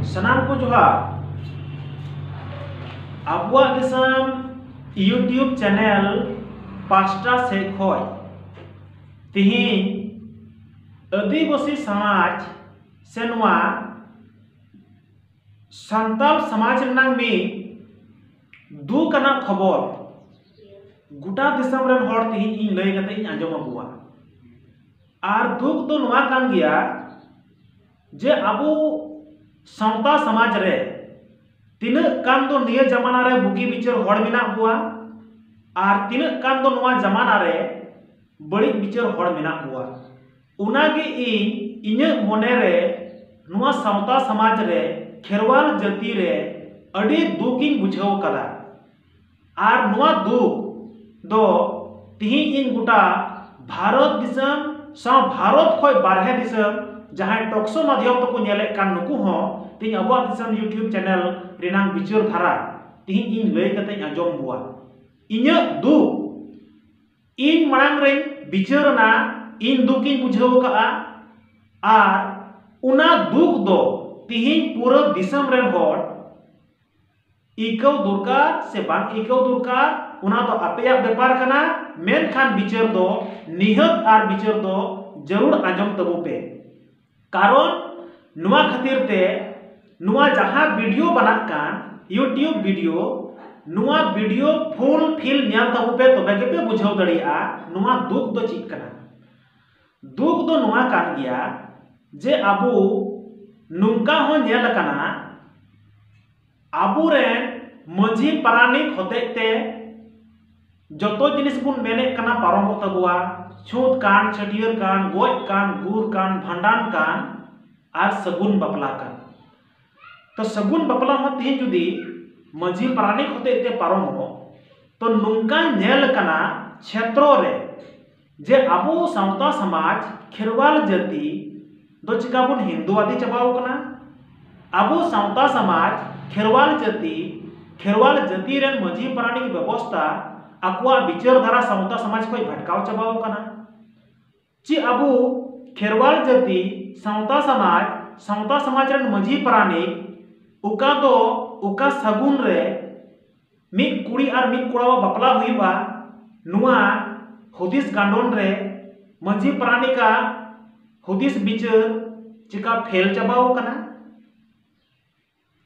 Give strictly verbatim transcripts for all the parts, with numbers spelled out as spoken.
ᱥᱟᱱᱟᱢ ᱠᱚ ᱡᱚᱦᱟᱨ᱾ ᱟᱵᱚᱣᱟᱜ ᱫᱤᱥᱚᱢ YouTube ᱪᱮᱱᱮᱞ ᱯᱟᱥᱴᱟ ᱥᱮᱫ ᱠᱷᱚᱱ ᱛᱮᱦᱮᱧ ᱟᱹᱫᱤᱵᱟᱹᱥᱤ ᱥᱚᱢᱟᱡᱽ ᱥᱮ ᱱᱚᱣᱟ ᱥᱟᱱᱛᱟᱲ ᱥᱚᱢᱟᱡᱽ ᱨᱮᱱᱟᱜ ᱢᱤᱫ ᱫᱩᱠ ᱟᱱᱟᱜ ᱠᱷᱚᱵᱚᱨ ᱜᱚᱴᱟ ᱫᱤᱥᱚᱢ ᱨᱮᱱ ᱦᱚᱲ ᱛᱮᱦᱮᱧ ᱤᱧ ᱞᱟᱹᱭ ᱠᱟᱛᱮ ᱤᱧ ᱟᱸᱡᱚᱢ ᱟᱠᱚᱣᱟ᱾ ᱟᱨ ᱫᱩᱠ ᱫᱚ ᱱᱚᱣᱟ ᱠᱟᱱ ᱜᱮᱭᱟ ᱡᱮ ᱟᱵᱚ ᱥᱟᱶᱛᱟ ᱥᱚᱢᱟᱡᱽ ᱨᱮ ᱛᱤᱱᱟᱹᱜ ᱜᱟᱱ ᱫᱚ ᱱᱤᱭᱟᱹ ᱡᱟᱢᱟᱱᱟ ᱨᱮ ᱵᱩᱜᱤ ᱵᱤᱪᱟᱹᱨ ᱦᱚᱲ ᱢᱮᱱᱟᱜ ᱠᱚᱣᱟ ᱟᱨ ᱛᱤᱱᱟᱹᱜ ᱜᱟᱱ ᱫᱚ ᱱᱚᱣᱟ ᱡᱟᱢᱟᱱᱟ ᱨᱮ ᱵᱟᱹᱲᱤᱡ ᱵᱤᱪᱟᱹᱨ ᱦᱚᱲ ᱢᱮᱱᱟᱜ ᱠᱚᱣᱟ᱾ ᱚᱱᱟᱜᱮ ᱤᱧ ᱤᱧᱟᱹᱜ ᱢᱚᱱᱮ ᱨᱮ ᱱᱚᱣᱟ ᱥᱟᱶᱛᱟ ᱥᱚᱢᱟᱡᱽ ᱨᱮ ᱠᱷᱮᱨᱣᱟᱞ ᱡᱟᱹᱛᱤ ᱨᱮ ᱟᱹᱰᱤ ᱫᱩᱠ ᱤᱧ ᱵᱩᱡᱷᱟᱹᱣ ᱠᱟᱫᱟ᱾ ᱟᱨ ᱱᱚᱣᱟ ᱫᱩᱠ ᱫᱚ ᱛᱤᱦᱤᱧ ᱤᱧ ᱜᱚᱴᱟ ᱵᱷᱟᱨᱚᱛ ᱫᱤᱥᱚᱢ ᱥᱟᱶ ᱵᱷᱟᱨᱚᱛ ᱠᱷᱚᱱ ᱵᱟᱨᱦᱮ ᱫᱤᱥᱚᱢ ᱡᱟᱦᱟᱸᱭ ᱴᱚᱠᱥᱳ ᱢᱟᱫᱽᱫᱷᱚᱢ ᱛᱮᱠᱚ ᱧᱮᱞᱮᱫ ᱠᱟᱱ ᱱᱩᱠᱩ ᱦᱚᱸ ᱛᱤᱦᱤᱧ ᱟᱵᱚᱣᱟᱜ ᱫᱤᱥᱚᱢ YouTube ᱪᱮᱱᱮᱞ ᱨᱮᱱᱟᱜ ᱵᱤᱪᱟᱹᱨ ᱫᱷᱟᱨᱟ ᱛᱤᱦᱤᱧ ᱤᱧ ᱞᱟᱹᱭ ᱠᱟᱛᱮᱧ ᱟᱸᱡᱚᱢ ᱠᱚᱣᱟ᱾ ᱤᱧᱟᱹᱜ ᱫᱩᱠ ᱤᱧ ᱢᱟᱲᱟᱝ ᱨᱮᱧ ᱵᱤᱪᱟᱹᱨ ᱮᱱᱟ, ᱤᱧ ᱫᱩᱠ ᱤᱧ ᱵᱩᱡᱷᱟᱹᱣ ᱟᱠᱟᱫᱼᱟ᱾ ᱟᱨ ᱚᱱᱟ ᱫᱩᱠ ᱫᱚ ᱛᱤᱦᱤᱧ ᱯᱩᱨᱟᱹ ᱫᱤᱥᱚᱢ ᱨᱮᱱ ᱦᱚᱲ ᱟᱹᱭᱠᱟᱹᱣ ᱫᱚᱨᱠᱟᱨ ᱥᱮ ᱵᱟᱝ ᱟᱹᱭᱠᱟᱹᱣ ᱫᱚᱨᱠᱟᱨ, ᱚᱱᱟ ᱫᱚ ᱟᱯᱮᱭᱟᱜ ᱵᱮᱯᱟᱨ ᱠᱟᱱᱟ᱾ ᱢᱮᱱᱠᱷᱟᱱ ᱵᱤᱪᱟᱹᱨ ᱫᱚ ᱱᱤᱦᱟᱹᱛ ᱟᱨ ᱵᱤᱪᱟᱹᱨ ᱫᱚ ᱡᱟᱹᱨᱩᱲ ᱟᱸᱡᱚᱢ ᱛᱟᱵᱚ ᱯᱮ᱾ ᱠᱟᱨᱚᱱ ᱱᱚᱣᱟ ᱠᱷᱟᱹᱛᱤᱨ ᱛᱮ ᱱᱚᱣᱟ ᱡᱟᱦᱟᱸ ᱵᱷᱤᱰᱤᱭᱳ ᱵᱮᱱᱟᱜ ᱠᱟᱱ YouTube ᱵᱷᱤᱰᱤᱭᱳ, ᱱᱚᱣᱟ ᱵᱷᱤᱰᱤᱭᱳ ᱯᱷᱩᱞ ᱯᱷᱤᱞ ᱧᱮᱞ ᱛᱟᱵᱚ ᱯᱮ, ᱛᱚᱵᱮ ᱜᱮᱯᱮ ᱵᱩᱡᱷᱟᱹᱣ ᱫᱟᱲᱮᱭᱟᱜᱼᱟ ᱱᱚᱣᱟ ᱫᱩᱠ ᱫᱚ ᱪᱮᱫ ᱠᱟᱱᱟ᱾ ᱫᱩᱠ ᱫᱚ ᱱᱚᱣᱟ ᱠᱟᱱ ᱜᱮᱭᱟ ᱡᱮ ᱟᱵᱚ ᱱᱚᱝᱠᱟ ᱦᱚᱸ ᱧᱮᱞ ᱟᱠᱟᱱᱟ, ᱟᱵᱚᱨᱮᱱ ᱢᱟᱹᱡᱷᱤ ᱯᱟᱨᱟᱱᱤᱠ ᱦᱚᱛᱮᱡ ᱛᱮ ᱡᱚᱛᱚ ᱡᱤᱱᱤᱥ ᱵᱚᱱ ᱢᱮᱱᱮᱫ ᱠᱟᱱᱟ ᱯᱟᱨᱚᱢᱚᱜ ᱛᱟᱵᱚᱣᱟ᱾ ᱪᱷᱩᱛ ᱠᱟᱱ, ᱪᱷᱟᱹᱴᱭᱟᱹᱨ ᱠᱟᱱ, ᱜᱚᱡ ᱠᱟᱱ, ᱜᱩᱨ ᱠᱟᱱ, ᱵᱷᱟᱸᱰᱟᱱ ᱠᱟᱱ ᱟᱨ ᱥᱟᱹᱜᱩᱱ ᱵᱟᱯᱞᱟ ᱠᱟᱱ᱾ ᱛᱚ ᱥᱟᱹᱜᱩᱱ ᱵᱟᱯᱞᱟ ᱦᱚᱸ ᱛᱮᱦᱮᱧ ᱡᱩᱫᱤ ᱢᱟᱹᱡᱷᱤ ᱯᱟᱨᱟᱱᱤᱠ ᱦᱚᱛᱮᱡ ᱛᱮ ᱯᱟᱨᱚᱢᱚᱜ, ᱛᱚ ᱱᱚᱝᱠᱟ ᱧᱮᱞ ᱟᱠᱟᱱᱟ ᱪᱷᱮᱛᱨᱚ ᱨᱮ ᱡᱮ ᱟᱵᱚ ᱥᱟᱶᱛᱟ ᱥᱚᱢᱟᱡᱽ ᱠᱷᱮᱨᱣᱟᱞ ᱡᱟᱹᱛᱤ ᱫᱚ ᱪᱤᱠᱟ ᱵᱚᱱ ᱦᱤᱱᱫᱩᱣᱟᱫᱤ ᱪᱟᱵᱟᱣ ᱠᱟᱱᱟ? ᱟᱵᱚ ᱥᱟᱶᱛᱟ ᱥᱚᱢᱟᱡᱽ ᱠᱷᱮᱨᱣᱟᱞ ᱡᱟᱹᱛᱤ, ᱠᱷᱮᱨᱣᱟᱞ ᱡᱟᱹᱛᱤ ᱨᱮᱱ ᱢᱟᱹᱡᱷᱤ ᱯᱟᱨᱟᱱᱤᱠ ᱵᱮᱵᱚᱥᱛᱟ ᱟᱠᱚᱣᱟᱜ ᱵᱤᱪᱟᱹᱨ ᱫᱷᱟᱨᱟ ᱥᱟᱶᱛᱟ ᱥᱚᱢᱟᱡᱽ ᱠᱷᱚᱱ ᱵᱷᱟᱴᱠᱟᱣ ᱪᱟᱵᱟᱣ ᱠᱟᱱᱟ? ᱪᱮᱫ ᱟᱵᱚ ᱠᱷᱮᱨᱣᱟᱞ ᱡᱟᱹᱛᱤ ᱥᱟᱶᱛᱟ ᱥᱚᱢᱟᱡᱽ ᱥᱟᱶᱛᱟ ᱥᱚᱢᱟᱡᱽ ᱨᱮᱱ ᱢᱟᱹᱡᱷᱤ ᱯᱟᱨᱟᱱᱤᱠ ᱚᱠᱟ ᱫᱚ ᱚᱠᱟ ᱥᱟᱹᱜᱩᱱ ᱨᱮ ᱢᱤᱫ ᱠᱩᱲᱤ ᱟᱨ ᱢᱤᱫ ᱠᱚᱲᱟᱣᱟᱜ ᱵᱟᱯᱞᱟ ᱦᱩᱭᱩᱜᱼᱟ, ᱱᱚᱣᱟ ᱦᱩᱫᱤᱥ ᱜᱟᱸᱰᱚᱱ ᱨᱮ ᱢᱟᱹᱡᱷᱤ ᱯᱟᱨᱟᱱᱤᱠᱟᱜ ᱦᱩᱫᱤᱥ ᱵᱤᱪᱟᱹᱨ ᱪᱮᱠᱟ ᱯᱷᱮᱞ ᱪᱟᱵᱟᱣ ᱠᱟᱱᱟ,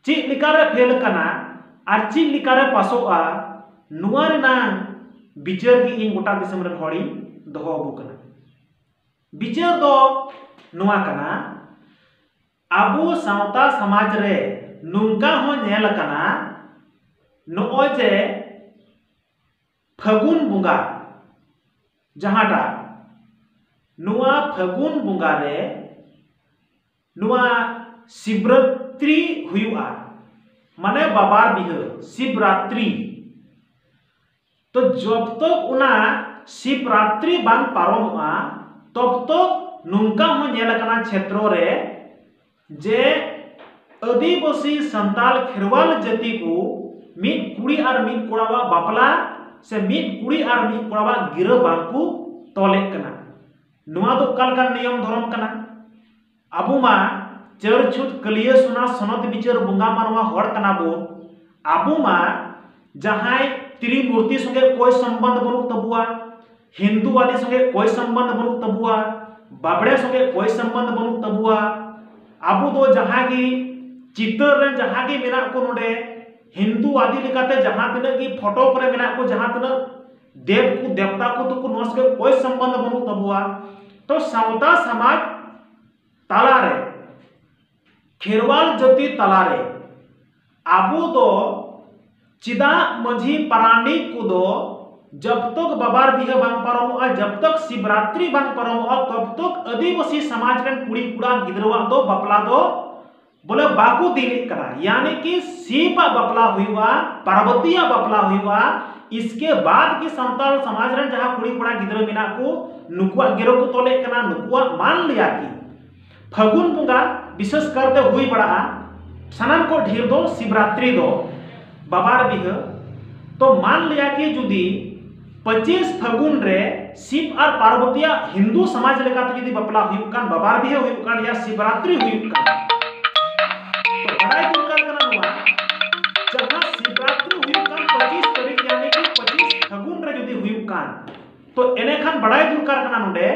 ᱪᱮᱫ ᱞᱮᱠᱟᱨᱮ ᱯᱷᱮᱞ ᱠᱟᱱᱟ ᱟᱨ ᱪᱮᱫ ᱞᱮᱠᱟᱨᱮ ᱯᱟᱥᱚᱜᱼᱟ, ᱱᱚᱣᱟ ᱨᱮᱱᱟᱝ ᱵᱤᱪᱟᱹᱨ ᱜᱮ ᱤᱧ ᱜᱚᱴᱟ ᱫᱤᱥᱚᱢ ᱨᱮᱱ ᱦᱚᱲᱤᱧ ᱫᱚᱦᱚ ᱟᱵᱚ ᱠᱟᱱᱟ᱾ ᱵᱤᱪᱟᱹᱨ ᱫᱚ ᱱᱚᱣᱟ ᱠᱟᱱᱟ, ᱟᱵᱚ ᱥᱟᱶᱛᱟ ᱥᱚᱢᱟᱡᱽ ᱨᱮ ᱱᱚᱝᱠᱟ ᱦᱚᱸ ᱧᱮᱞ ᱟᱠᱟᱱᱟ, ᱱᱚᱜᱼᱚᱭ ᱡᱮ ᱯᱷᱟᱹᱜᱩᱱ ᱵᱚᱸᱜᱟ ᱡᱟᱦᱟᱸᱴᱟᱜ, ᱱᱚᱣᱟ ᱯᱷᱟᱹᱜᱩᱱ ᱵᱚᱸᱜᱟ ᱨᱮ ᱱᱚᱣᱟ ᱥᱤᱵᱨᱟᱛᱨᱤ ᱦᱩᱭᱩᱜᱼᱟ, ᱢᱟᱱᱮ ᱵᱟᱵᱟᱨ ᱵᱤᱦᱟᱹ ᱥᱤᱵᱨᱟᱛᱨᱤ᱾ ᱛᱚ ᱡᱚᱵ ᱛᱚᱠ ᱚᱱᱟ ᱥᱤᱵᱨᱟᱛᱨᱤ ᱵᱟᱝ ᱯᱟᱨᱚᱢᱚᱜᱼᱟ, ᱛᱚᱵ ᱛᱚᱠ ᱱᱚᱝᱠᱟ ᱦᱚᱸ ᱧᱮᱞ ᱟᱠᱟᱱᱟ ᱪᱷᱮᱛᱨᱚ ᱨᱮ ᱡᱮ ᱟᱹᱫᱤᱵᱟᱹᱥᱤ ᱥᱟᱱᱛᱟᱲ ᱠᱷᱮᱨᱣᱟᱞ ᱡᱟᱹᱛᱤ ᱠᱚ ᱢᱤᱫ ᱠᱩᱲᱤ ᱟᱨ ᱢᱤᱫ ᱠᱚᱲᱟᱣᱟᱜ ᱵᱟᱯᱞᱟ ᱥᱮ ᱢᱤᱫ ᱠᱩᱲᱤ ᱟᱨ ᱢᱤᱫ ᱠᱚᱲᱟᱣᱟᱜ ᱜᱤᱨᱟᱹ ᱵᱟᱝ ᱠᱚ ᱛᱚᱞᱮᱫ ᱠᱟᱱᱟ᱾ ᱱᱚᱣᱟ ᱫᱚ ᱚᱠᱟ ᱞᱮᱠᱟᱱ ᱱᱤᱭᱚᱢ ᱫᱷᱚᱨᱚᱢ ᱠᱟᱱᱟ? ᱟᱵᱚ ᱢᱟ ᱪᱟᱹᱨ ᱪᱷᱩᱛ ᱠᱟᱹᱞᱤᱭᱟᱹ ᱥᱚᱱᱟ ᱥᱚᱱᱚᱛ ᱵᱤᱪᱟᱹᱨ ᱵᱚᱸᱜᱟ ᱢᱟᱱᱣᱟ ᱦᱚᱲ ᱠᱟᱱᱟ ᱵᱚ᱾ ᱟᱵᱚ ᱢᱟ ᱡᱟᱦᱟᱸᱭ ᱛᱨᱤᱢᱩᱨᱛᱤ ᱥᱚᱸᱜᱮ ᱠᱚᱭ ᱥᱚᱢᱵᱚᱱᱫᱷ ᱵᱟᱹᱱᱩᱜ ᱛᱟᱵᱚᱣᱟ, ᱦᱤᱱᱫᱩᱣᱟᱫᱤ ᱥᱚᱸᱜᱮ ᱠᱚᱭ ᱥᱚᱢᱵᱚᱱᱫᱷ ᱵᱟᱹᱱᱩᱜ ᱛᱟᱵᱚᱣᱟ, ᱵᱟᱵᱲᱮ ᱥᱚᱸᱜᱮ ᱠᱚᱭ ᱥᱚᱢᱵᱚᱱᱫᱷ ᱵᱟᱹᱱᱩᱜ ᱛᱟᱵᱚᱣᱟ᱾ ᱟᱵᱚ ᱫᱚ ᱡᱟᱦᱟᱸ ᱜᱮ ᱪᱤᱛᱟᱹᱨ ᱨᱮᱱ ᱡᱟᱦᱟᱸ ᱜᱮ ᱢᱮᱱᱟᱜ ᱠᱚ ᱱᱚᱰᱮ, ᱦᱤᱱᱫᱩᱣᱟᱫᱤ ᱞᱮᱠᱟᱛᱮ ᱡᱟᱦᱟᱸ ᱛᱤᱱᱟᱹᱜ ᱜᱮ ᱯᱷᱳᱴᱳ ᱠᱚᱨᱮ ᱢᱮᱱᱟᱜ ᱠᱚ, ᱡᱟᱦᱟᱸ ᱛᱤᱱᱟᱹᱜ ᱫᱮᱵ ᱠᱚ ᱫᱮᱵᱛᱟ ᱠᱚ ᱛᱟᱠᱚ, ᱱᱚᱣᱟ ᱥᱚᱸᱜᱮ ᱠᱚᱭ ᱥᱚᱢᱵᱚᱱᱫᱷ ᱵᱟᱹᱱᱩᱜ ᱛᱟᱵᱚᱣᱟ᱾ ᱛᱚ ᱥᱟᱶᱛᱟ ᱥᱚᱢᱟᱡᱽ ᱛᱟᱞᱟᱨᱮ, ᱠᱷᱮᱨᱣᱟᱞ ᱡᱟᱹᱛᱤ ᱛᱟᱞᱟᱨᱮ ᱟᱵᱚ ᱫᱚ ᱪᱮᱫᱟᱜ ᱢᱟᱹᱡᱷᱤ ᱯᱟᱨᱟᱱᱤᱠ ᱠᱚᱫᱚ ᱡᱚᱵ ᱛᱚᱠ ᱵᱟᱵᱟᱨ ᱵᱤᱦᱟᱹ ᱵᱟᱝ ᱯᱟᱨᱚᱢᱚᱜᱼᱟ, ᱡᱚᱵ ᱛᱚᱠ ᱥᱤᱵᱨᱟᱛᱨᱤ ᱵᱟᱝ ᱯᱟᱨᱚᱢᱚᱜᱼᱟ, ᱛᱚᱵ ᱛᱚᱠ ᱟᱹᱫᱤᱵᱟᱹᱥᱤ ᱥᱚᱢᱟᱡᱽ ᱨᱮᱱ ᱠᱩᱲᱤ ᱠᱚᱲᱟ ᱜᱤᱫᱽᱨᱟᱹᱣᱟᱜ ᱫᱚ ᱵᱟᱯᱞᱟ ᱫᱚ ᱵᱚᱞᱮ ᱵᱟᱠᱚ ᱫᱤᱱᱮᱫ ᱠᱟᱱᱟ᱾ ᱭᱟᱱᱤ ᱠᱤ ᱥᱤᱵ ᱟᱜ ᱵᱟᱯᱞᱟ ᱦᱩᱭᱩᱜᱼᱟ, ᱯᱟᱨᱵᱚᱛᱤᱭᱟᱜ ᱵᱟᱯᱞᱟ ᱦᱩᱭᱩᱜᱼᱟ, ᱤᱥᱠᱮ ᱵᱟᱫ ᱜᱮ ᱥᱟᱱᱛᱟᱲ ᱥᱚᱢᱟᱡᱽ ᱨᱮᱱ ᱡᱟᱦᱟᱸ ᱠᱩᱲᱤ ᱠᱚᱲᱟ ᱜᱤᱫᱽᱨᱟᱹ ᱢᱮᱱᱟᱜ ᱠᱚ, ᱱᱩᱠᱩᱣᱟᱜ ᱜᱤᱨᱟᱹ ᱠᱚ ᱛᱚᱞᱮᱫ ᱠᱟᱱᱟ, ᱱᱩᱠᱩᱣᱟᱜ ᱢᱟᱱ ᱞᱤᱭᱟ ᱠᱤ ᱯᱷᱟᱹᱜᱩᱱ ᱵᱚᱸᱜᱟ ᱵᱤᱥᱮᱥ ᱠᱟᱨᱛᱮ ᱦᱩᱭ ᱵᱟᱲᱟᱜᱼᱟ᱾ ᱥᱟᱱᱟᱢ ᱠᱚ ᱰᱷᱮᱨ ᱫᱚ ᱥᱤᱵᱨᱟᱛᱨᱤ ᱫᱚ ᱵᱟᱵᱟᱨ ᱵᱤᱦᱟᱹ᱾ ᱛᱚ ᱢᱟᱱ ᱞᱤᱭᱟ ᱠᱤ ᱡᱩᱫᱤ ᱯᱚᱸᱪᱤᱥ ᱯᱷᱟᱹᱜᱩᱱ ᱨᱮ ᱥᱤᱵ ᱟᱨ ᱯᱟᱨᱵᱚᱛᱤᱭᱟᱜ ᱦᱤᱱᱫᱩ ᱥᱚᱢᱟᱡᱽ ᱞᱮᱠᱟᱛᱮ ᱡᱩᱫᱤ ᱵᱟᱯᱞᱟ ᱦᱩᱭᱩᱜ ᱠᱟᱱ, ᱵᱟᱵᱟᱨ ᱵᱤᱦᱟᱹ ᱦᱩᱭᱩᱜ ᱠᱟᱱ, ᱭᱟ ᱥᱤᱵᱨᱟᱛᱨᱤ ᱦᱩᱭᱩᱜ ᱠᱟᱱ, ᱛᱚ ᱵᱟᱰᱟᱭ ᱫᱚᱨᱠᱟᱨ ᱠᱟᱱᱟ ᱱᱚᱣᱟ, ᱡᱟᱦᱟᱸ ᱥᱤᱵᱨᱟᱛᱨᱤ ᱦᱩᱭᱩᱜ ᱠᱟᱱ ᱯᱚᱸᱪᱤᱥ ᱛᱟᱹᱨᱤᱠᱷ, ᱭᱟᱱᱤ ᱠᱤ ᱯᱚᱸᱪᱤᱥ ᱯᱷᱟᱹᱜᱩᱱ ᱨᱮ ᱡᱩᱫᱤ ᱦᱩᱭᱩᱜ ᱠᱟᱱ, ᱛᱚ ᱮᱱᱮᱠᱷᱟᱱ ᱵᱟᱰᱟᱭ ᱫᱚᱨᱠᱟᱨ ᱠᱟᱱᱟ ᱱᱚᱰᱮ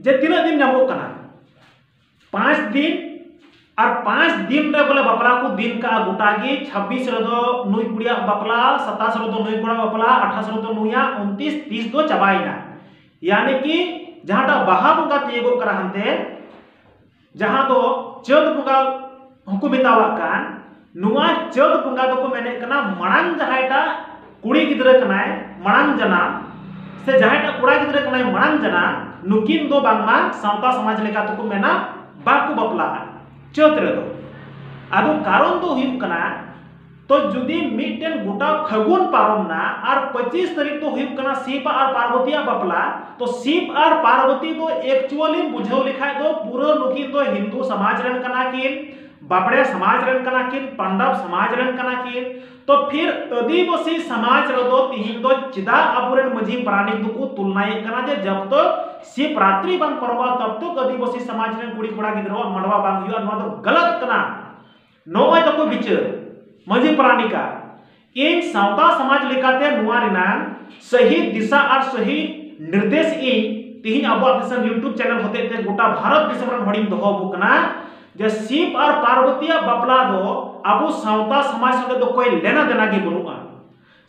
ᱡᱮ ᱛᱤᱱᱟᱹᱜ ᱫᱤᱱ ᱧᱟᱢᱚᱜ ᱠᱟᱱᱟ᱾ ᱯᱟᱸᱪ ᱫᱤᱱ, ᱟᱨ ᱯᱟᱸᱪ ᱫᱤᱱ ᱨᱮ ᱵᱚᱞᱮ ᱵᱟᱯᱞᱟ ᱠᱚ ᱫᱤᱱ ᱠᱟᱜᱼᱟ ᱜᱚᱴᱟ ᱜᱮ᱾ ᱪᱷᱟᱵᱵᱤᱥ ᱨᱮᱫᱚ ᱱᱩᱭ ᱠᱩᱲᱤᱭᱟᱜ ᱵᱟᱯᱞᱟ, ᱥᱟᱛᱟᱥ ᱨᱮᱫᱚ ᱱᱩᱭ ᱠᱚᱲᱟ ᱵᱟᱯᱞᱟ, ᱟᱴᱷᱟᱥ ᱨᱮᱫᱚ ᱱᱩᱭᱟᱜ, ᱩᱱᱛᱤᱥ, ᱛᱤᱥ ᱫᱚ ᱪᱟᱵᱟᱭᱮᱱᱟ᱾ ᱭᱟᱱᱤ ᱠᱤ ᱡᱟᱦᱟᱸᱴᱟᱜ ᱵᱟᱦᱟ ᱵᱚᱸᱜᱟ ᱛᱤᱭᱳᱜᱚᱜ ᱠᱟᱱᱟ ᱦᱟᱱᱛᱮ, ᱡᱟᱦᱟᱸ ᱫᱚ ᱪᱟᱹᱛ ᱵᱚᱸᱜᱟ ᱦᱚᱸᱠᱚ ᱢᱮᱛᱟᱣᱟᱜ ᱠᱟᱱ, ᱱᱚᱣᱟ ᱪᱟᱹᱛ ᱵᱚᱸᱜᱟ ᱫᱚᱠᱚ ᱢᱮᱱᱮᱫ ᱠᱟᱱᱟ ᱢᱟᱲᱟᱝ ᱡᱟᱦᱟᱸᱭᱴᱟᱜ ᱠᱩᱲᱤ ᱜᱤᱫᱽᱨᱟᱹ ᱠᱟᱱᱟᱭ ᱢᱟᱲᱟᱝ ᱡᱟᱱᱟᱢ, ᱥᱮ ᱡᱟᱦᱟᱸᱭᱴᱟᱜ ᱠᱚᱲᱟ ᱜᱤᱫᱽᱨᱟᱹ ᱠᱟᱱᱟᱭ ᱢᱟᱲᱟᱝ ᱡᱟᱱᱟᱢ, ᱱᱩᱠᱤᱱ ᱫᱚ ᱵᱟᱝᱢᱟ ᱥᱟᱶᱛᱟ ᱥᱚᱢᱟᱡᱽ ᱞᱮᱠᱟ ᱛᱮᱠᱚ ᱢᱮᱱᱟ ᱵᱟᱠᱚ ᱵᱟᱯᱞᱟᱜᱼᱟ ᱪᱟᱹᱛ ᱨᱮᱫᱚ᱾ ᱟᱫᱚ ᱠᱟᱨᱚᱱ ᱫᱚ ᱦᱩᱭᱩᱜ ᱠᱟᱱᱟ, ᱛᱚ ᱡᱩᱫᱤ ᱢᱤᱫᱴᱮᱱ ᱜᱚᱴᱟ ᱯᱷᱟᱹᱜᱩᱱ ᱯᱟᱨᱚᱢ ᱱᱟ ᱟᱨ ᱯᱚᱸᱪᱤᱥ ᱛᱟᱹᱨᱤᱠᱷ ᱫᱚ ᱦᱩᱭᱩᱜ ᱠᱟᱱᱟ ᱥᱤᱵ ᱟᱨ ᱯᱟᱨᱵᱚᱛᱤᱭᱟᱜ ᱵᱟᱯᱞᱟ, ᱛᱚ ᱥᱤᱵ ᱟᱨ ᱯᱟᱨᱵᱚᱛᱤ ᱫᱚ actually ᱵᱩᱡᱷᱟᱹᱣ ᱞᱮᱠᱷᱟᱡ ᱫᱚ ᱯᱩᱨᱟᱹ ᱱᱩᱠᱤᱱ ᱫᱚ ᱦᱤᱱᱫᱩ ᱥᱚᱢᱟᱡᱽ ᱨᱮᱱ ᱠᱟᱱᱟ ᱠᱤᱱ, ᱵᱟᱵᱲᱮ ᱥᱚᱢᱟᱡᱽ ᱨᱮᱱ ᱠᱟᱱᱟ ᱠᱤᱱ, ᱯᱟᱱᱰᱚᱵ ᱥᱚᱢᱟᱡᱽ ᱨᱮᱱ ᱠᱟᱱᱟ ᱠᱤᱱ᱾ ᱛᱚ ᱯᱷᱤᱨ ᱟᱹᱫᱤᱵᱟᱹᱥᱤ ᱥᱚᱢᱟᱡᱽ ᱨᱮᱫᱚ ᱛᱤᱦᱤᱧ ᱫᱚ ᱪᱮᱫᱟᱜ ᱟᱵᱚᱨᱮᱱ ᱢᱟᱹᱡᱷᱤ ᱯᱟᱨᱟᱱᱤᱠ ᱫᱚᱠᱚ ᱛᱩᱞᱱᱟᱭᱮᱫ ᱠᱟᱱᱟ ᱡᱮ ᱡᱟᱵ ᱛᱚᱠ ᱥᱤᱵᱨᱟᱛᱨᱤ ᱵᱟᱝ ᱯᱟᱨᱚᱢᱚᱜᱼᱟ ᱛᱟᱵ ᱛᱚᱠ ᱟᱹᱫᱤᱵᱟᱹᱥᱤ ᱥᱚᱢᱟᱡᱽ ᱨᱮᱱ ᱠᱩᱲᱤ ᱠᱚᱲᱟ ᱜᱤᱫᱽᱨᱟᱹᱣᱟᱜ ᱢᱟᱰᱣᱟ ᱵᱟᱝ ᱦᱩᱭᱩᱜᱼᱟ, ᱱᱚᱣᱟ ᱫᱚ ᱜᱟᱞᱟᱛ ᱠᱟᱱᱟ᱾ ᱱᱚᱜᱼᱚᱭ ᱛᱟᱠᱚ ᱵᱤᱪᱟᱹᱨ ᱢᱟᱹᱡᱷᱤ ᱯᱟᱨᱟᱱᱤᱠᱟ᱾ ᱤᱧ ᱥᱟᱶᱛᱟ ᱥᱚᱢᱟᱡᱽ ᱞᱮᱠᱟᱛᱮ ᱱᱚᱣᱟ ᱨᱮᱱᱟᱝ ᱥᱟᱹᱦᱤ ᱫᱤᱥᱟ ᱟᱨ ᱥᱟᱹᱦᱤ ᱱᱤᱨᱫᱮᱥ ᱤᱧ ᱛᱤᱦᱤᱧ ᱟᱵᱚᱣᱟᱜ ᱫᱤᱥᱚᱢ YouTube channel ᱦᱚᱛᱮᱡ ᱛᱮ ᱜᱚᱴᱟ ᱵᱷᱟᱨᱚᱛ ᱫᱤᱥᱚᱢ ᱨᱮᱱ ᱦᱚᱲᱤᱧ ᱫᱚᱦᱚ ᱟᱵᱚ ᱠᱟᱱᱟ ᱡᱮ ᱥᱤᱵ ᱟᱨ ᱯᱟᱨᱵᱚᱛᱤᱭᱟᱜ ᱵᱟᱯᱞᱟ ᱫᱚ ᱟᱵᱚ ᱥᱟᱶᱛᱟ ᱥᱚᱢᱟᱡᱽ ᱥᱚᱸᱜᱮ ᱫᱚ ᱠᱚᱭ ᱞᱮᱱᱟ ᱫᱮᱱᱟ ᱜᱮ ᱵᱟᱹᱱᱩᱜᱼᱟ᱾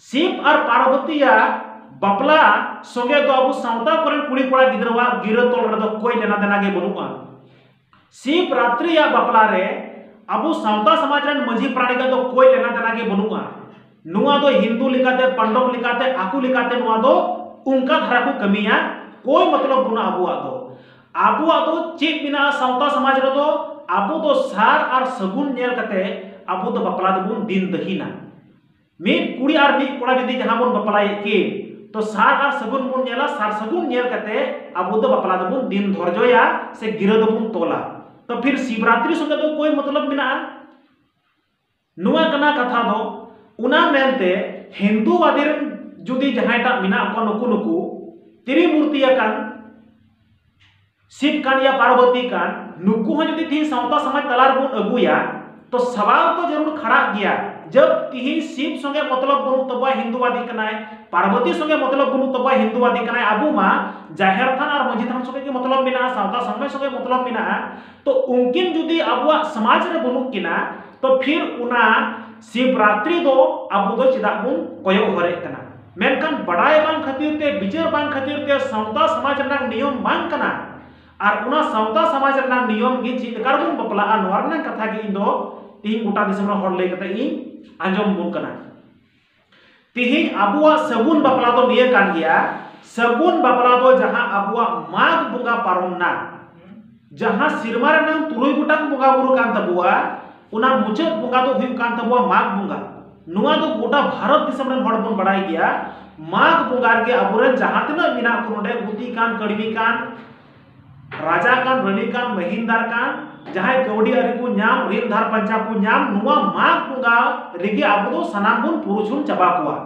ᱥᱤᱵ ᱟᱨ ᱯᱟᱨᱵᱚᱛᱤᱭᱟᱜ ᱵᱟᱯᱞᱟ ᱥᱚᱸᱜᱮ ᱫᱚ ᱟᱵᱚ ᱥᱟᱶᱛᱟ ᱠᱚᱨᱮᱱ ᱠᱩᱲᱤ ᱠᱚᱲᱟ ᱜᱤᱫᱽᱨᱟᱹᱣᱟᱜ ᱜᱤᱨᱟᱹ ᱛᱚᱞ ᱨᱮᱫᱚ ᱠᱚᱭ ᱞᱮᱱᱟ ᱫᱮᱱᱟ ᱜᱮ ᱵᱟᱹᱱᱩᱜᱼᱟ᱾ ᱥᱤᱵ ᱨᱟᱛᱨᱤᱭᱟᱜ ᱵᱟᱯᱞᱟ ᱨᱮ ᱟᱵᱚ ᱥᱟᱶᱛᱟ ᱥᱚᱢᱟᱡᱽ ᱨᱮᱱ ᱢᱟᱹᱡᱷᱤ ᱯᱟᱨᱟᱱᱤᱠ ᱫᱚ ᱠᱚᱭ ᱞᱮᱱᱟ ᱫᱮᱱᱟ ᱜᱮ ᱵᱟᱹᱱᱩᱜᱼᱟ᱾ ᱱᱚᱣᱟ ᱫᱚ ᱦᱤᱱᱫᱩ ᱞᱮᱠᱟᱛᱮ, ᱯᱟᱱᱰᱚᱵ ᱞᱮᱠᱟᱛᱮ, ᱟᱠᱚ ᱞᱮᱠᱟᱛᱮ ᱱᱚᱣᱟ ᱫᱚ ᱚᱱᱠᱟ ᱫᱷᱟᱨᱟ ᱠᱚ ᱠᱟᱹᱢᱤᱭᱟ, ᱠᱚᱭ ᱢᱚᱛᱞᱚᱵ ᱵᱟᱹᱱᱩᱜᱼᱟ ᱟᱵᱚᱣᱟᱜ ᱫᱚ᱾ ᱟᱵᱚᱣᱟᱜ ᱫᱚ ᱪᱮᱫ ᱢᱮᱱᱟᱜᱼᱟ ᱥᱟᱶᱛᱟ ᱥᱚᱢᱟᱡᱽ ᱨᱮᱫᱚ? ᱟᱵᱚ ᱫᱚ ᱥᱟᱨ ᱟᱨ ᱥᱟᱹᱜᱩᱱ ᱧᱮᱞ ᱠᱟᱛᱮ ᱟᱵᱚ ᱫᱚ ᱵᱟᱯᱞᱟ ᱫᱚᱵᱚᱱ ᱫᱤᱱ ᱫᱟᱹᱦᱤᱱᱟ᱾ ᱢᱤᱫ ᱠᱩᱲᱤ ᱟᱨ ᱢᱤᱫ ᱠᱚᱲᱟ ᱡᱩᱫᱤ ᱡᱟᱦᱟᱸ ᱵᱚᱱ ᱵᱟᱯᱞᱟᱭᱮᱫ ᱠᱤᱱ, ᱛᱚ ᱥᱟᱨ ᱟᱨ ᱥᱟᱹᱜᱩᱱ ᱵᱚᱱ ᱧᱮᱞᱟ, ᱥᱟᱨ ᱥᱟᱹᱜᱩᱱ ᱧᱮᱞ ᱠᱟᱛᱮ ᱟᱵᱚ ᱫᱚ ᱵᱟᱯᱞᱟ ᱫᱚᱵᱚᱱ ᱫᱤᱱ ᱫᱷᱚᱨᱡᱚᱭᱟ ᱥᱮ ᱜᱤᱨᱟᱹ ᱫᱚᱵᱚᱱ ᱛᱚᱞᱟ᱾ ᱛᱚ ᱯᱷᱤᱨ ᱥᱤᱵᱨᱟᱛᱨᱤ ᱥᱚᱸᱜᱮ ᱫᱚ ᱠᱚᱭ ᱢᱚᱛᱞᱚᱵ ᱢᱮᱱᱟᱜᱼᱟ? ᱱᱚᱣᱟ ᱠᱟᱱᱟ ᱠᱟᱛᱷᱟ ᱫᱚ᱾ ᱚᱱᱟ ᱢᱮᱱᱛᱮ ᱦᱤᱱᱫᱩᱣᱟᱫᱤ ᱨᱮᱱ ᱡᱩᱫᱤ ᱡᱟᱦᱟᱸᱭᱴᱟᱜ ᱢᱮᱱᱟᱜ ᱠᱚᱣᱟ ᱱᱩᱠᱩ ᱱᱩᱠᱩ ᱛᱨᱤᱢᱩᱨᱛᱤ ᱟᱠᱟᱱ, ᱥᱤᱵ ᱠᱟᱱ ᱭᱟ ᱯᱟᱨᱵᱚᱛᱤ ᱠᱟᱱ, ᱱᱩᱠᱩ ᱦᱚᱸ ᱡᱩᱫᱤ ᱛᱤᱦᱤᱧ ᱥᱟᱶᱛᱟ ᱥᱚᱢᱟᱡᱽ ᱛᱟᱞᱟ ᱨᱮᱵᱚᱱ ᱟᱹᱜᱩᱭᱟ, ᱛᱚ ᱥᱟᱣᱟᱞ ᱛᱚ ᱡᱟᱹᱨᱩᱲ ᱠᱷᱟᱲᱟᱜ ᱜᱮᱭᱟ᱾ ᱡᱟᱵ ᱛᱤᱦᱤᱧ ᱥᱤᱵ ᱥᱚᱸᱜᱮ ᱢᱚᱛᱞᱚᱵ ᱵᱟᱹᱱᱩᱜ ᱛᱟᱵᱚᱣᱟ, ᱦᱤᱱᱫᱩᱣᱟᱫᱤ ᱠᱟᱱᱟᱭ, ᱯᱟᱨᱵᱚᱛᱤ ᱥᱚᱸᱜᱮ ᱢᱚᱛᱞᱚᱵ ᱵᱟᱹᱱᱩᱜ ᱛᱟᱵᱚᱣᱟ, ᱦᱤᱱᱫᱩᱣᱟᱫᱤ ᱠᱟᱱᱟᱭ, ᱟᱵᱚ ᱢᱟ ᱡᱟᱦᱮᱨ ᱛᱷᱟᱱ ᱟᱨ ᱢᱟᱹᱡᱷᱤ ᱛᱷᱟᱱ ᱥᱚᱸᱜᱮ ᱜᱮ ᱢᱚᱛᱞᱚᱵ ᱢᱮᱱᱟᱜᱼᱟ, ᱥᱟᱶᱛᱟ ᱥᱚᱢᱟᱡᱽ ᱥᱚᱸᱜᱮ ᱢᱚᱛᱞᱚᱵ ᱢᱮᱱᱟᱜᱼᱟ᱾ ᱛᱚ ᱩᱱᱠᱤᱱ ᱡᱩᱫᱤ ᱟᱵᱚᱣᱟᱜ ᱥᱚᱢᱟᱡᱽ ᱨᱮ ᱵᱟᱹᱱᱩᱜ ᱠᱤᱱᱟ, ᱛᱚ ᱯᱷᱤᱨ ᱚᱱᱟ ᱥᱤᱵᱨᱟᱛᱨᱤ ᱫᱚ ᱟᱵᱚ ᱫᱚ ᱪᱮᱫᱟᱜ ᱵᱚᱱ ᱠᱚᱭᱚᱜ ᱦᱚᱨᱮᱫ ᱠᱟᱱᱟ? ᱢᱮᱱᱠᱷᱟᱱ ᱵᱟᱰᱟᱭ ᱵᱟᱝ ᱠᱷᱟᱹᱛᱤᱨ ᱛᱮ, ᱵᱤᱪᱟᱹᱨ ᱵᱟᱝ ᱠᱷᱟᱹᱛᱤᱨ ᱛᱮ ᱥᱟᱶᱛᱟ ᱥᱚᱢᱟᱡᱽ ᱨᱮᱱᱟᱜ ᱱᱤᱭᱚᱢ ᱵᱟᱝ ᱠᱟᱱᱟ᱾ ᱟᱨ ᱚᱱᱟ ᱥᱟᱶᱛᱟ ᱥᱚᱢᱟᱡᱽ ᱨᱮᱱᱟᱜ ᱱᱤᱭᱚᱢ ᱜᱮ ᱪᱮᱫ ᱞᱮᱠᱟ ᱨᱮᱵᱚᱱ ᱵᱟᱯᱞᱟᱜᱼᱟ, ᱱᱚᱣᱟ ᱨᱮᱱᱟᱜ ᱠᱟᱛᱷᱟ ᱜᱮ ᱤᱧ ᱫᱚ ᱛᱤᱦᱤᱧ ᱜᱚᱴᱟ ᱫᱤᱥᱚᱢ ᱨᱮᱱ ᱦᱚᱲ ᱞᱟᱹᱭ ᱠᱟᱛᱮ ᱤᱧ ᱟᱸᱡᱚᱢ ᱵᱚᱱ ᱠᱟᱱᱟ᱾ ᱛᱤᱦᱤᱧ ᱟᱵᱚᱣᱟᱜ ᱥᱟᱹᱜᱩᱱ ᱵᱟᱯᱞᱟ ᱫᱚ ᱱᱤᱭᱟᱹ ᱠᱟᱱ ᱜᱮᱭᱟ, ᱥᱟᱹᱜᱩᱱ ᱵᱟᱯᱞᱟ ᱫᱚ ᱡᱟᱦᱟᱸ ᱟᱵᱚᱣᱟᱜ ᱢᱟᱜᱽ ᱵᱚᱸᱜᱟ ᱯᱟᱨᱚᱢ ᱱᱟ, ᱡᱟᱦᱟᱸ ᱥᱮᱨᱢᱟ ᱨᱮᱱᱟᱝ ᱛᱩᱨᱩᱭ ᱜᱚᱴᱟᱝ ᱵᱚᱸᱜᱟ ᱵᱩᱨᱩ ᱠᱟᱱ ᱛᱟᱵᱚᱣᱟ, ᱚᱱᱟ ᱢᱩᱪᱟᱹᱫ ᱵᱚᱸᱜᱟ ᱫᱚ ᱦᱩᱭᱩᱜ ᱠᱟᱱ ᱛᱟᱵᱚᱣᱟ ᱢᱟᱜᱽ ᱵᱚᱸᱜᱟ᱾ ᱱᱚᱣᱟ ᱫᱚ ᱜᱚᱴᱟ ᱵᱷᱟᱨᱚᱛ ᱫᱤᱥᱚᱢ ᱨᱮᱱ ᱦᱚᱲ ᱵᱚᱱ ᱵᱟᱲᱟᱭ ᱜᱮᱭᱟ᱾ ᱢᱟᱜᱽ ᱵᱚᱸᱜᱟ ᱨᱮᱜᱮ ᱟᱵᱚᱨᱮᱱ ᱡᱟᱦᱟᱸ ᱛᱤᱱᱟᱹᱜ ᱢᱮᱱᱟᱜ ᱠᱚ ᱱᱚᱰᱮ, ᱜᱩᱛᱤ ᱠᱟᱱ, ᱠᱟᱹᱲᱢᱤ ᱠᱟᱱ, ᱨᱟᱡᱟ ᱠᱟᱱ, ᱨᱟᱹᱱᱤ ᱠᱟᱱ, ᱢᱟᱹᱦᱤᱱᱫᱟᱨ ᱠᱟᱱ, ᱡᱟᱦᱟᱸᱭ ᱠᱟᱹᱣᱰᱤ ᱟᱹᱨᱤ ᱠᱚ ᱧᱟᱢ, ᱨᱤᱱ ᱫᱷᱟᱨ ᱯᱟᱧᱪᱟ ᱠᱚ ᱧᱟᱢ, ᱱᱚᱣᱟ ᱢᱟᱜᱽ ᱵᱚᱸᱜᱟ ᱨᱮᱜᱮ ᱟᱵᱚ ᱫᱚ ᱥᱟᱱᱟᱢ ᱵᱚᱱ ᱯᱩᱨᱩᱪᱷᱩᱱ ᱪᱟᱵᱟ ᱠᱚᱣᱟ᱾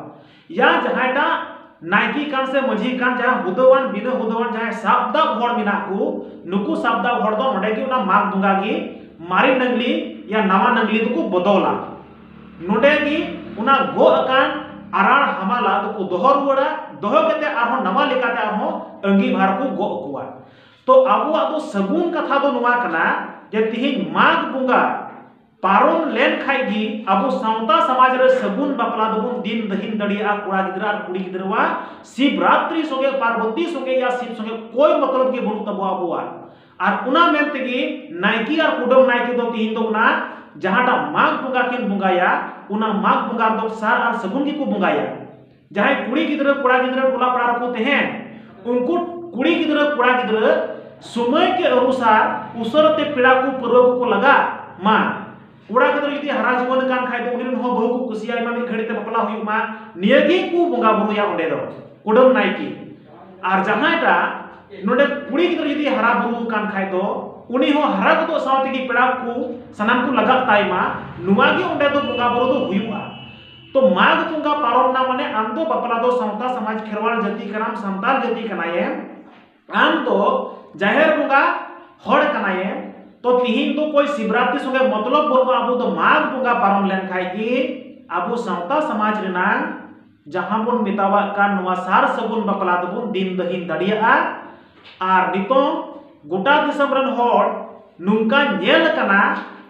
ᱭᱟ ᱡᱟᱦᱟᱸᱭᱴᱟᱜ ᱱᱟᱭᱠᱮ ᱠᱟᱱ ᱥᱮ ᱢᱟᱹᱡᱷᱤ ᱠᱟᱱ, ᱡᱟᱦᱟᱸᱭ ᱦᱩᱫᱟᱹᱣᱟᱱ ᱵᱤᱱᱟᱹ ᱦᱩᱫᱟᱹᱣᱟᱱ, ᱡᱟᱦᱟᱸᱭ ᱥᱟᱵ ᱫᱟᱵ ᱦᱚᱲ ᱢᱮᱱᱟᱜ ᱠᱚ, ᱱᱩᱠᱩ ᱥᱟᱵ ᱫᱟᱵ ᱦᱚᱲ ᱫᱚ ᱱᱚᱰᱮ ᱜᱮ ᱚᱱᱟ ᱢᱟᱜᱽ ᱵᱚᱸᱜᱟ ᱜᱮ ᱢᱟᱨᱮ ᱱᱟᱝᱞᱤ ᱭᱟ ᱱᱟᱣᱟ ᱱᱟᱝᱞᱤ ᱫᱚᱠᱚ ᱵᱚᱫᱚᱞᱟ᱾ ᱱᱚᱰᱮ ᱜᱮ ᱚᱱᱟ ᱜᱚᱜ ᱟᱠᱟᱱ ᱟᱨᱟᱲ ᱦᱟᱢᱟᱞᱟ ᱫᱚᱠᱚ ᱫᱚᱦᱚ ᱨᱩᱣᱟᱹᱲᱟ, ᱫᱚᱦᱚ ᱠᱟᱛᱮ ᱟᱨᱦᱚᱸ ᱱᱟᱣᱟ ᱞᱮᱠᱟᱛᱮ ᱟᱨᱦᱚᱸ ᱟᱺᱜᱤᱵᱷᱟᱨ ᱠᱚ ᱜᱚᱜ ᱟᱠᱚᱣᱟ᱾ ᱛᱚ ᱟᱵᱚᱣᱟᱜ ᱫᱚ ᱥᱟᱹᱜᱩᱱ ᱠᱟᱛᱷᱟ ᱫᱚ ᱱᱚᱣᱟ ᱠᱟᱱᱟ ᱡᱮ ᱛᱤᱦᱤᱧ ᱢᱟᱜᱽ ᱵᱚᱸᱜᱟ ᱯᱟᱨᱚᱢ ᱞᱮᱱ ᱠᱷᱟᱡ ᱜᱮ ᱟᱵᱚ ᱥᱟᱶᱛᱟ ᱥᱚᱢᱟᱡᱽ ᱨᱮ ᱥᱟᱹᱜᱩᱱ ᱵᱟᱯᱞᱟ ᱫᱚᱵᱚᱱ ᱫᱤᱱ ᱫᱟᱹᱦᱤᱱ ᱫᱟᱲᱮᱭᱟᱜᱼᱟ᱾ ᱠᱚᱲᱟ ᱜᱤᱫᱽᱨᱟᱹ ᱟᱨ ᱠᱩᱲᱤ ᱜᱤᱫᱽᱨᱟᱹᱣᱟᱜ ᱥᱤᱵᱨᱟᱛᱨᱤ ᱥᱚᱸᱜᱮ, ᱯᱟᱨᱵᱚᱛᱤ ᱥᱚᱸᱜᱮ ᱭᱟ ᱥᱤᱵ ᱥᱚᱸᱜᱮ ᱠᱚᱭ ᱢᱚᱛᱞᱚᱵ ᱜᱮ ᱵᱟᱹᱱᱩᱜ ᱛᱟᱵᱚᱣᱟ ᱟᱵᱚᱣᱟᱜ᱾ ᱟᱨ ᱚᱱᱟ ᱢᱮᱱ ᱛᱮᱜᱮ ᱱᱟᱭᱠᱮ ᱟᱨ ᱠᱩᱰᱟᱹᱢ ᱱᱟᱭᱠᱮ ᱫᱚ ᱛᱤᱦᱤᱧ ᱫᱚ ᱚᱱᱟ ᱡᱟᱦᱟᱸᱴᱟᱜ ᱢᱟᱜᱽ ᱵᱚᱸᱜᱟ ᱠᱤᱱ ᱵᱚᱸᱜᱟᱭᱟ, ᱚᱱᱟ ᱢᱟᱜᱽ ᱵᱚᱸᱜᱟ ᱨᱮᱫᱚ ᱥᱟᱨ ᱟᱨ ᱥᱟᱹᱜᱩᱱ ᱜᱮᱠᱚ ᱵᱚᱸᱜᱟᱭᱟ᱾ ᱡᱟᱦᱟᱸᱭ ᱠᱩᱲᱤ ᱜᱤᱫᱽᱨᱟᱹ ᱠᱚᱲᱟ ᱜᱤᱫᱽᱨᱟᱹ ᱴᱚᱞᱟ ᱯᱟᱲᱟ ᱨᱮᱠᱚ ᱛᱟᱦᱮᱱ, ᱩᱱᱠᱩ ᱠᱩᱲᱤ ᱜᱤᱫᱽᱨᱟᱹ ᱠᱚᱲᱟ ᱜᱤᱫᱽᱨᱟᱹ ᱥᱚᱢᱚᱭ ᱠᱮ ᱚᱱᱩᱥᱟᱨ ᱩᱥᱟᱹᱨᱟ ᱛᱮ ᱯᱮᱲᱟ ᱠᱚ ᱯᱟᱹᱨᱣᱟᱹ ᱠᱚᱠᱚ ᱞᱟᱜᱟᱜ ᱢᱟ᱾ ᱠᱚᱲᱟ ᱜᱤᱫᱽᱨᱟᱹ ᱡᱩᱫᱤ ᱦᱟᱨᱟ ᱡᱩᱣᱟᱹᱱ ᱠᱟᱱ ᱠᱷᱟᱡ ᱫᱚ ᱩᱱᱤ ᱨᱮᱱ ᱦᱚᱸ ᱵᱟᱹᱦᱩ ᱠᱚ ᱠᱩᱥᱤᱭᱟᱭ ᱢᱟ, ᱢᱤᱫ ᱜᱷᱟᱹᱲᱤ ᱛᱮ ᱵᱟᱯᱞᱟ ᱦᱩᱭᱩᱜ ᱢᱟ, ᱱᱤᱭᱟᱹ ᱜᱮ ᱠᱚ ᱵᱚᱸᱜᱟ ᱵᱩᱨᱩᱭᱟ ᱚᱸᱰᱮ ᱫᱚ ᱠᱩᱰᱟᱹᱢ ᱱᱟᱭᱠᱮ᱾ ᱟᱨ ᱡᱟᱦᱟᱸᱭᱴᱟᱜ ᱱᱚᱰᱮ ᱠᱩᱲᱤ ᱜᱤᱫᱽᱨᱟᱹ ᱡᱩᱫᱤ ᱦᱟᱨᱟ ᱵᱩᱨᱩ ᱟᱠᱟᱱ ᱠᱷᱟᱡ ᱫᱚ ᱩᱱᱤ ᱦᱚᱸ ᱦᱟᱨᱟ ᱜᱚᱫᱚᱜ ᱥᱟᱶ ᱛᱮᱜᱮ ᱯᱮᱲᱟ ᱠᱚ ᱥᱟᱱᱟᱢ ᱠᱚ ᱞᱟᱜᱟᱜ ᱛᱟᱭ ᱢᱟ, ᱱᱚᱣᱟ ᱜᱮ ᱚᱸᱰᱮ ᱫᱚ ᱵᱚᱸᱜᱟ ᱵᱩᱨᱩ ᱫᱚ ᱦᱩᱭᱩᱜᱼᱟ᱾ ᱛᱚ ᱢᱟᱜᱽ ᱵᱚᱸᱜᱟ ᱯᱟᱨᱚᱢ ᱱᱟ ᱢᱟᱱᱮ ᱟᱢ ᱫᱚ ᱵᱟᱯᱞᱟ ᱫᱚ ᱥᱟᱶᱛᱟ ᱥᱚᱢᱟᱡᱽ ᱠᱷᱮᱨᱣᱟᱞ ᱡᱟᱹᱛᱤ ᱠᱟᱱᱟᱢ, ᱥᱟᱱᱛᱟᱲ ᱡᱟᱹᱛᱤ ᱠᱟᱱᱟᱭᱮᱢ, ᱟᱢ ᱫᱚ ᱡᱟᱦᱮᱨ ᱵᱚᱸᱜᱟ ᱦᱚᱲ ᱠᱟᱱᱟᱭᱮᱢ᱾ ᱛᱚ ᱛᱤᱦᱤᱧ ᱫᱚ ᱠᱚᱭ ᱥᱤᱵᱨᱟᱛᱨᱤ ᱥᱚᱸᱜᱮ ᱢᱚᱛᱞᱚᱵ ᱵᱟᱹᱱᱩᱜᱼᱟ, ᱟᱵᱚ ᱫᱚ ᱢᱟᱜᱽ ᱵᱚᱸᱜᱟ ᱯᱟᱨᱚᱢ ᱞᱮᱱᱠᱷᱟᱡ ᱜᱮ ᱟᱵᱚ ᱥᱟᱶᱛᱟ ᱥᱚᱢᱟᱡᱽ ᱨᱮᱱᱟᱝ ᱡᱟᱦᱟᱸ ᱵᱚᱱ ᱢᱮᱛᱟᱣᱟᱜ ᱠᱟᱱ ᱱᱚᱣᱟ ᱥᱟᱨ ᱥᱟᱹᱜᱩᱱ ᱵᱟᱯᱞᱟ ᱫᱚᱵᱚᱱ ᱫᱤᱱ ᱫᱟᱹᱦᱤᱱ ᱫᱟᱲᱮᱭᱟᱜᱼᱟ᱾ ᱟᱨ ᱱᱤᱛᱚᱝ ᱜᱚᱴᱟ ᱫᱤᱥᱚᱢ ᱨᱮᱱ ᱦᱚᱲ ᱱᱚᱝᱠᱟ ᱧᱮᱞ ᱟᱠᱟᱱᱟ,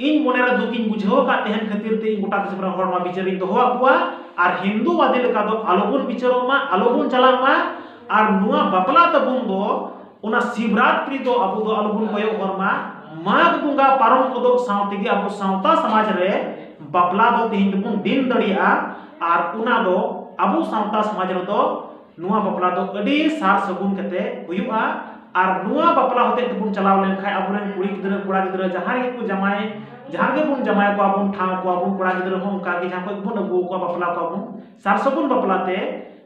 ᱤᱧ ᱢᱚᱱᱮᱨᱮ ᱫᱩᱠ ᱤᱧ ᱵᱩᱡᱷᱟᱹᱣ ᱟᱠᱟᱫ ᱛᱟᱦᱮᱱ ᱠᱷᱟᱹᱛᱤᱨ ᱛᱮ ᱤᱧ ᱜᱚᱴᱟ ᱫᱤᱥᱚᱢ ᱨᱮᱱ ᱦᱚᱲ ᱱᱚᱣᱟ ᱵᱤᱪᱟᱹᱨ ᱤᱧ ᱫᱚᱦᱚ ᱟᱠᱚᱣᱟ᱾ ᱟᱨ ᱦᱤᱱᱫᱩᱣᱟᱫᱤ ᱞᱮᱠᱟ ᱫᱚ ᱟᱞᱚᱵᱚᱱ ᱵᱤᱪᱟᱹᱨᱚᱜ ᱢᱟ, ᱟᱞᱚᱵᱚᱱ ᱪᱟᱞᱟᱜ ᱢᱟ᱾ ᱟᱨ ᱱᱚᱣᱟ ᱵᱟᱯᱞᱟ ᱛᱟᱵᱚᱱ ᱫᱚ, ᱚᱱᱟ ᱥᱤᱵᱨᱟᱛᱨᱤ ᱫᱚ ᱟᱵᱚ ᱫᱚ ᱟᱞᱚᱵᱚᱱ ᱠᱚᱭᱚᱜ ᱦᱚᱨ ᱢᱟ᱾ ᱢᱟᱜᱽ ᱵᱚᱸᱜᱟ ᱯᱟᱨᱚᱢ ᱜᱚᱫᱚᱜ ᱥᱟᱶ ᱛᱮᱜᱮ ᱟᱵᱚ ᱥᱟᱶᱛᱟ ᱥᱚᱢᱟᱡᱽ ᱨᱮ ᱵᱟᱯᱞᱟ ᱫᱚ ᱛᱮᱦᱮᱧ ᱫᱚᱵᱚᱱ ᱫᱤᱱ ᱫᱟᱲᱮᱭᱟᱜᱼᱟ᱾ ᱟᱨ ᱚᱱᱟ ᱫᱚ ᱟᱵᱚ ᱥᱟᱶᱛᱟ ᱥᱚᱢᱟᱡᱽ ᱨᱮᱫᱚ ᱱᱚᱣᱟ ᱵᱟᱯᱞᱟ ᱫᱚ ᱟᱹᱰᱤ ᱥᱟᱨ ᱥᱟᱹᱜᱩᱱ ᱠᱟᱛᱮ ᱦᱩᱭᱩᱜᱼᱟ᱾ ᱟᱨ ᱱᱚᱣᱟ ᱵᱟᱯᱞᱟ ᱦᱚᱛᱮᱡ ᱛᱮᱵᱚᱱ ᱪᱟᱞᱟᱣ ᱞᱮᱱᱠᱷᱟᱱ ᱟᱵᱚᱨᱮᱱ ᱠᱩᱲᱤ ᱜᱤᱫᱽᱨᱟᱹ, ᱠᱚᱲᱟ ᱜᱤᱫᱽᱨᱟᱹ ᱡᱟᱦᱟᱸ ᱨᱮᱜᱮ ᱠᱚ ᱡᱟᱢᱟᱭ, ᱡᱟᱦᱟᱸ ᱨᱮᱜᱮ ᱵᱚᱱ ᱡᱟᱢᱟᱭ ᱠᱚᱣᱟ, ᱵᱚᱱ ᱴᱷᱟᱶ ᱠᱚᱣᱟ, ᱵᱚᱱ ᱠᱚᱲᱟ ᱜᱤᱫᱽᱨᱟᱹ ᱦᱚᱸ ᱚᱱᱠᱟ ᱜᱮ ᱡᱟᱦᱟᱸ ᱠᱷᱚᱱ ᱵᱚᱱ ᱟᱹᱜᱩ ᱠᱚᱣᱟ, ᱵᱟᱯᱞᱟ ᱠᱚᱣᱟ ᱵᱚᱱ, ᱥᱟᱨ ᱥᱟᱹᱜᱩᱱ ᱵᱟᱯᱞᱟ ᱛᱮ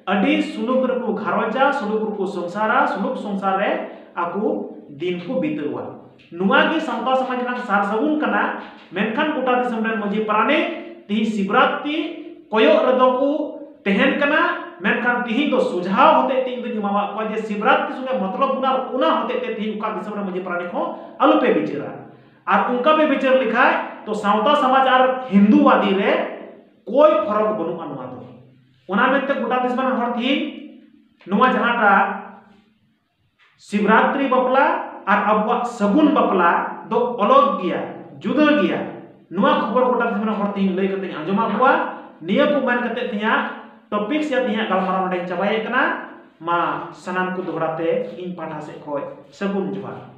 ᱟᱹᱰᱤ ᱥᱩᱞᱩᱠ ᱨᱮᱠᱚ ᱜᱷᱟᱨᱚᱸᱡᱟ, ᱥᱩᱞᱩᱠ ᱨᱮᱠᱚ ᱥᱚᱝᱥᱟᱨᱟ, ᱥᱩᱞᱩᱠ ᱥᱚᱝᱥᱟᱨ ᱨᱮ ᱟᱠᱚ ᱫᱤᱱ ᱠᱚ ᱵᱤᱛᱟᱹᱣᱟ᱾ ᱱᱚᱣᱟ ᱜᱮ ᱥᱟᱶᱛᱟ ᱥᱚᱢᱟᱡᱽ ᱨᱮᱱᱟᱜ ᱥᱟᱨ ᱥᱟᱹᱜᱩᱱ ᱠᱟᱱᱟ᱾ ᱢᱮᱱᱠᱷᱟᱱ ᱜᱚᱴᱟ ᱫᱤᱥᱚᱢ ᱨᱮᱱ ᱢᱟᱹᱡᱷᱤ ᱯᱟᱨᱟᱱᱤᱠ ᱛᱤᱦᱤᱧ ᱥᱤᱵᱨᱟᱛᱨᱤ ᱠᱚᱭᱚᱜ ᱨᱮᱫᱚ ᱠᱚ ᱛᱟᱦᱮᱱ ᱠᱟᱱᱟ, ᱢᱮᱱᱠᱷᱟᱱ ᱛᱤᱦᱤᱧ ᱫᱚ ᱥᱩᱡᱷᱟᱣ ᱦᱚᱛᱮᱡ ᱛᱮ ᱤᱧ ᱫᱚᱧ ᱮᱢᱟᱣᱟᱫ ᱠᱚᱣᱟ ᱡᱮ ᱥᱤᱵᱨᱟᱛᱨᱤ ᱥᱚᱸᱜᱮ ᱢᱚᱛᱞᱚᱵ ᱵᱚᱱᱟ, ᱚᱱᱟ ᱦᱚᱛᱮᱡ ᱛᱮ ᱛᱤᱦᱤᱧ ᱚᱠᱟ ᱫᱤᱥᱚᱢ ᱨᱮ ᱢᱟᱹᱡᱷᱤ ᱯᱟᱨᱟᱱᱤᱠ ᱦᱚᱸ ᱟᱞᱚᱯᱮ ᱵᱤᱪᱟᱹᱨᱟ᱾ ᱟᱨ ᱚᱱᱠᱟ ᱯᱮ ᱵᱤᱪᱟᱹᱨ ᱞᱮᱠᱷᱟᱡ ᱛᱚ ᱥᱟᱶᱛᱟ ᱥᱚᱢᱟᱡᱽ ᱟᱨ ᱦᱤᱱᱫᱩᱣᱟᱫᱤ ᱨᱮ ᱠᱚᱭ ᱯᱷᱚᱨᱚᱠ ᱵᱟᱹᱱᱩᱜᱼᱟ ᱱᱚᱣᱟ ᱫᱚ᱾ ᱚᱱᱟ ᱢᱮᱱᱛᱮ ᱜᱚᱴᱟ ᱫᱤᱥᱚᱢ ᱨᱮᱱ ᱦᱚᱲ ᱛᱤᱦᱤᱧ ᱱᱚᱣᱟ ᱡᱟᱦᱟᱸᱴᱟᱜ ᱥᱤᱵᱨᱟᱛᱨᱤ ᱵᱟᱯᱞᱟ ᱟᱨ ᱟᱵᱚᱣᱟᱜ ᱥᱟᱹᱜᱩᱱ ᱵᱟᱯᱞᱟ ᱫᱚ ᱚᱞᱚᱜ ᱜᱮᱭᱟ, ᱡᱩᱫᱟᱹ ᱜᱮᱭᱟ᱾ ᱱᱚᱣᱟ ᱠᱷᱚᱵᱚᱨ ᱜᱚᱴᱟ ᱫᱤᱥᱚᱢ ᱨᱮᱱ ᱦᱚᱲ ᱛᱮᱦᱮᱧ ᱞᱟᱹᱭ ᱠᱟᱛᱮᱧ ᱟᱸᱡᱚᱢᱟᱫ ᱠᱚᱣᱟ᱾ ᱱᱤᱭᱟᱹ ᱠᱚ ᱢᱮᱱ ᱠᱟᱛᱮ ᱛᱮᱦᱮᱧᱟᱜ ᱴᱚᱯᱤᱠ ᱥᱮ ᱛᱮᱦᱮᱧᱟᱜ ᱜᱟᱞᱢᱟᱨᱟᱣ ᱱᱚᱰᱮᱧ ᱪᱟᱵᱟᱭᱮᱫ ᱠᱟᱱᱟ᱾ ᱢᱟ ᱥᱟᱱᱟᱢ ᱠᱚ ᱫᱚᱦᱲᱟ ᱛᱮ ᱤᱧ ᱯᱟᱦᱴᱟ ᱥᱮᱫ ᱠᱷᱚᱱ ᱥᱟᱹᱜᱩᱱ ᱡᱚᱦᱟᱨ᱾